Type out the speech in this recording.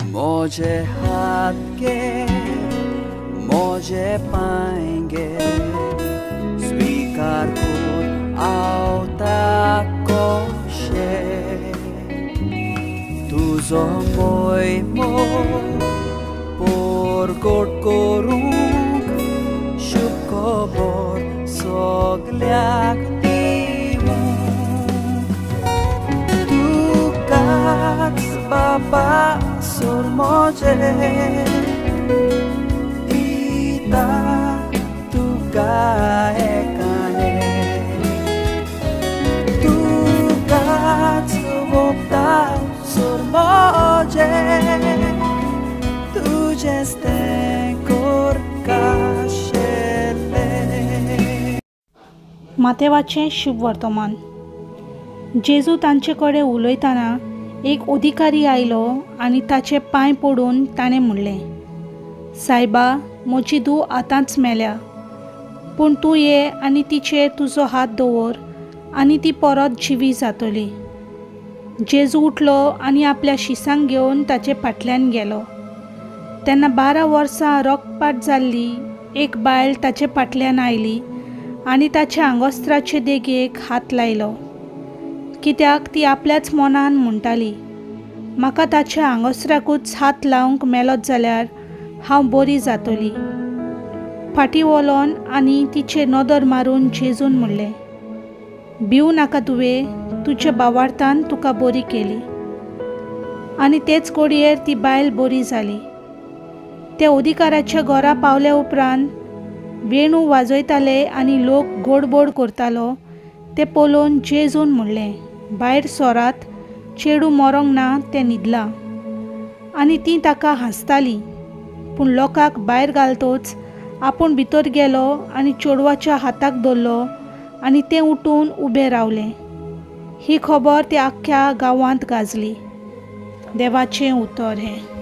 मोजे हात गे मोजे पांय गे स्वीकार कर आवता कशें तुजो मोयमो परगट करूंक शुभ खबर सगल्याक दिवंक तुकाच बाबा सोर मोजे दिता तुका एकाने तुकाच वोगता सोर मोजे तुजेंच तें करकाशेलें. मातेवाचें शुभ वर्तमान. जेजू तांचे कडेन उलयतना एक अधिकारी आयलो आनी ताचे पांय पडून ताणें म्हणलें, सायबा, म्हजी धूव आतांच मेल्या, पूण तूं ये आनी तिचेर तुजो हात दवर आनी ती परत जिवी जातली. जेजू उठलो आनी आपल्या शिसांक घेवन ताचे फाटल्यान गेलो. तेन्ना 12 वर्सां रक्तपात जाल्ली एक बायल ताचे फाटल्यान आयली आनी ताच्या आंगोस्त्राचे देगेक हात लायलो, कित्याक ती आपल्याच मनान म्हणटाली, म्हाका ताच्या आंगोस्त्राकूच हात लावंक मेलोत जाल्यार हांव बरी जातली. फाटीं वलोन आनी तिचेर नदर मारून जेजून म्हणलें, भिवू नाका तुवें, तुज्या बावार्थान तुका बरी केली. आनी तेच घडयेर ती बायल बरी जाली. त्या अधिकाराच्या घरा पावल्या उपरांत वेणू वाजयताले आनी लोक गोडबोड करतालो तें पळोवन जेजून म्हणलें, भायर सोरात, चेडूं मरोंक ना, तें न्हिदलां. आनी तीं ताका हांसतालीं. पूण लोकांक भायर घालतोच आपूण भितर गेलो आनी चेडवाच्या हाताक धरलो आनी तें उठून उबें रावलें. ही खबर त्या आख्ख्या गांवांत गाजली. देवाचें उतर हें.